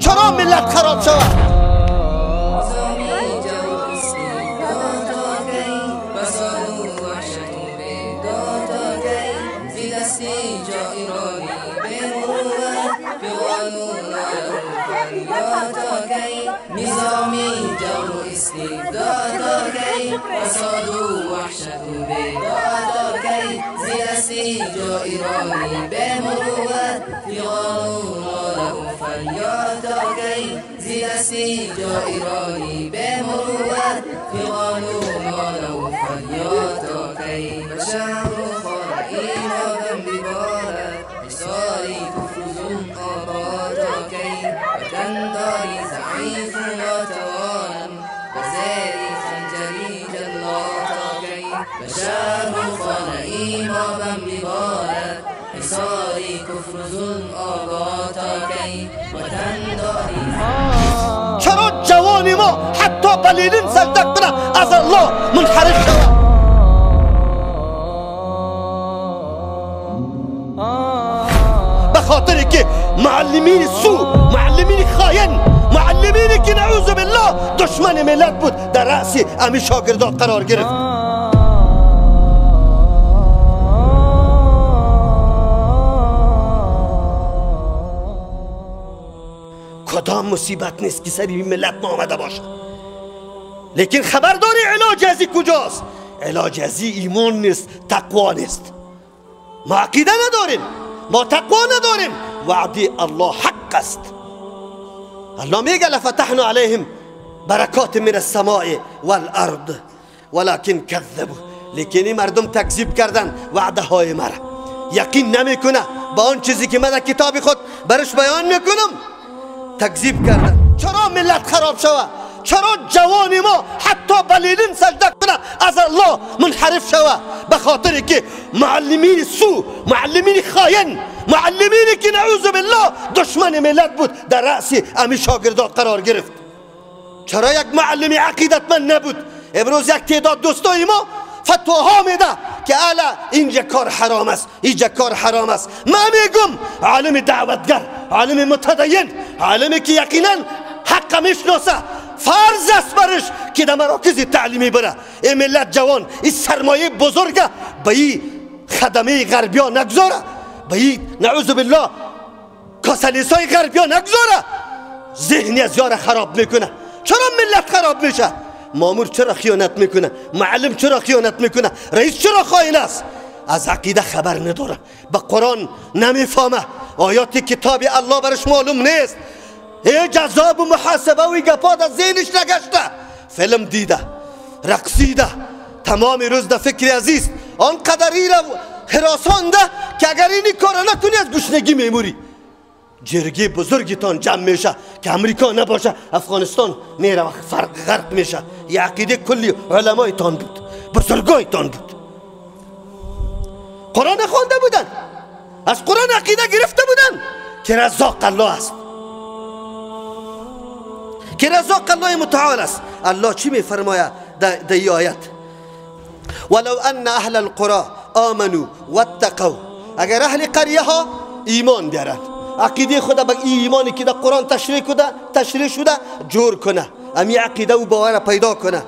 چرا ملت خراب شود؟ نظامی جور و استبداد کی، فساد و وحشت و بیداد کی، زیر دست جائرانی به مروت، فغان و ناله و فریاد کی، زیر دست جائرانی به مروت، فغان و ناله و فریاد کی. به شهر و خانه ایرانم ببارد، حصاری کفر و ظلم آباد کی، وطن داری ضعیف و ناتوانم، به زیر خنجری جلاد کی. به شهر و خانه ایمانم ببارد، حصاری کفر و ظلم آباد کی، وطن داری. چرا جوان ما حتی به لینین سجده کنه از الله منحرف شود؟ به خاطر که معلمین سو، معلمین خاین، معلمینی که نعوذ بالله دشمن ملت بود، در رأس امی شاگردان قرار گرفت. کدام مصیبت نیست که سری ملت ما آمده باشد، لیکن خبرداری علاج ازی کجاست؟ علاج ازی ایمان نیست، تقوا نیست. ما عقیده نداریم، ما تقوا نداریم. وعده الله حق است. الله میگه لفتحنا علیهم برکات من السماء والارض ولكن كذبوا. لیکن این مردم تکذیب کردن وعده های مرا، یقین نمیکنه با آن چیزی که من در کتاب خود برش بیان میکنم، تکذیب کردن. چرا ملت خراب شود؟ چرا جوان ما حتی به لینین سجده کنه از الله منحرف شود؟ به خاطر که معلمین سو، معلمین خاین، معلمینی که نعوذ بالله دشمن ملت بود، در رأس امی شاگردان قرار گرفت. چرا یک معلم عقیدتمند نبود؟ امروز یک تعداد دوستای ما فتواها میده که الا اینجا کار حرام است، اینجا کار حرام است. من میگم عالم دعوتگر، عالم متدین، عالمی که یقینا حق میشناسه، فرض است برش که در مراکز تعلیمی بره. این ملت جوان، این سرمایه بزرگه به این خدمه غربی ها نگذاره، به این نعوذ بالله کاسلیس های غربی ها نگذاره. ذهنی از یار خراب میکنه. چرا ملت خراب میشه؟ مامور چرا خیانت میکنه؟ معلم چرا خیانت میکنه؟ رئیس چرا خائن است؟ از عقیده خبر نداره، به قرآن نمیفهمه، آیات کتاب الله برش معلوم نیست، هیچ عذاب و محاسبه و گپا در ذهنش نگشته. فیلم دیده، رقصیده، تمام روز در فکر عزیز آن قدری را هراسانده که اگر این کار نکنی از گشنگی میموری. جرگه بزرگتان جمع میشه که امریکا نباشه افغانستان میره و فرق غرق میشه. یه عقیده کلی علمایتان بود، بزرگایتان بود، قرآن خوانده بودن، از قرآن عقیده گرفته بودن که رزاق الله است، که رزاق الله متعال است. الله چی میفرماید در این آیت؟ ولو ان اهل القرى آمنوا واتقوا. اگر اهل قریه ها ایمان بیارند، عقیده خود به ایمانی که در قرآن تشریح شده جور کنه، امی عقیده و باور پیدا کنه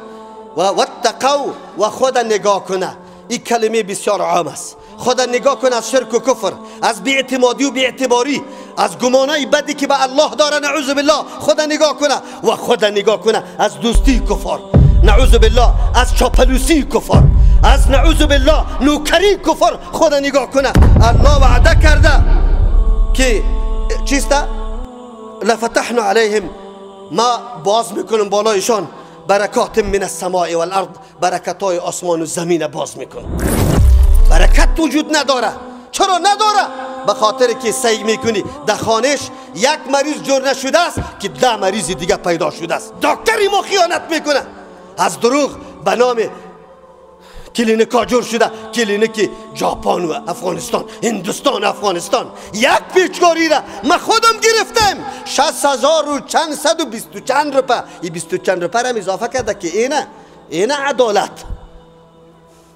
و واتقوا و خود نگاه کنه. این کلمه بسیار عام است. خود نگاه کنه از شرک و کفر، از بی‌اعتمادی و بی‌اعتباری، از گمانای بدی که به الله داره نعوذ بالله، خود نگاه کنه و خود نگاه کنه از دوستی کفار نعوذ بالله، از چاپلوسی کفار، از نعوذ بالله نوکری کفر، خود نگاه کنه. الله وعده کرده که چیست؟ لفتحنا علیهم، ما باز میکنم بالایشان برکات من السماء والارض، برکت های آسمان و زمین باز میکنم. برکت وجود نداره. چرا نداره؟ به خاطر که سعی میکنی در خانش یک مریض جور نشده است که 10 مریض دیگه پیدا شده است. دکتری ما خیانت میکنه، از دروغ به نام کلینیکا جور شده، کلینیک ژاپن و افغانستان، هندوستان افغانستان. یک پیچکاری را من خودم گرفتم 60,000 و چند صد و 20 و چند روپه. این 20 و چند روپه را اضافه کرده که اینه عدالت.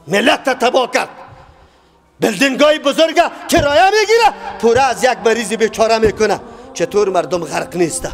ملت تباه کرد. building های بزرگ کرایه میگیره، پوره از یک مریض بیچاره میکنه. چطور مردم غرق نیسته؟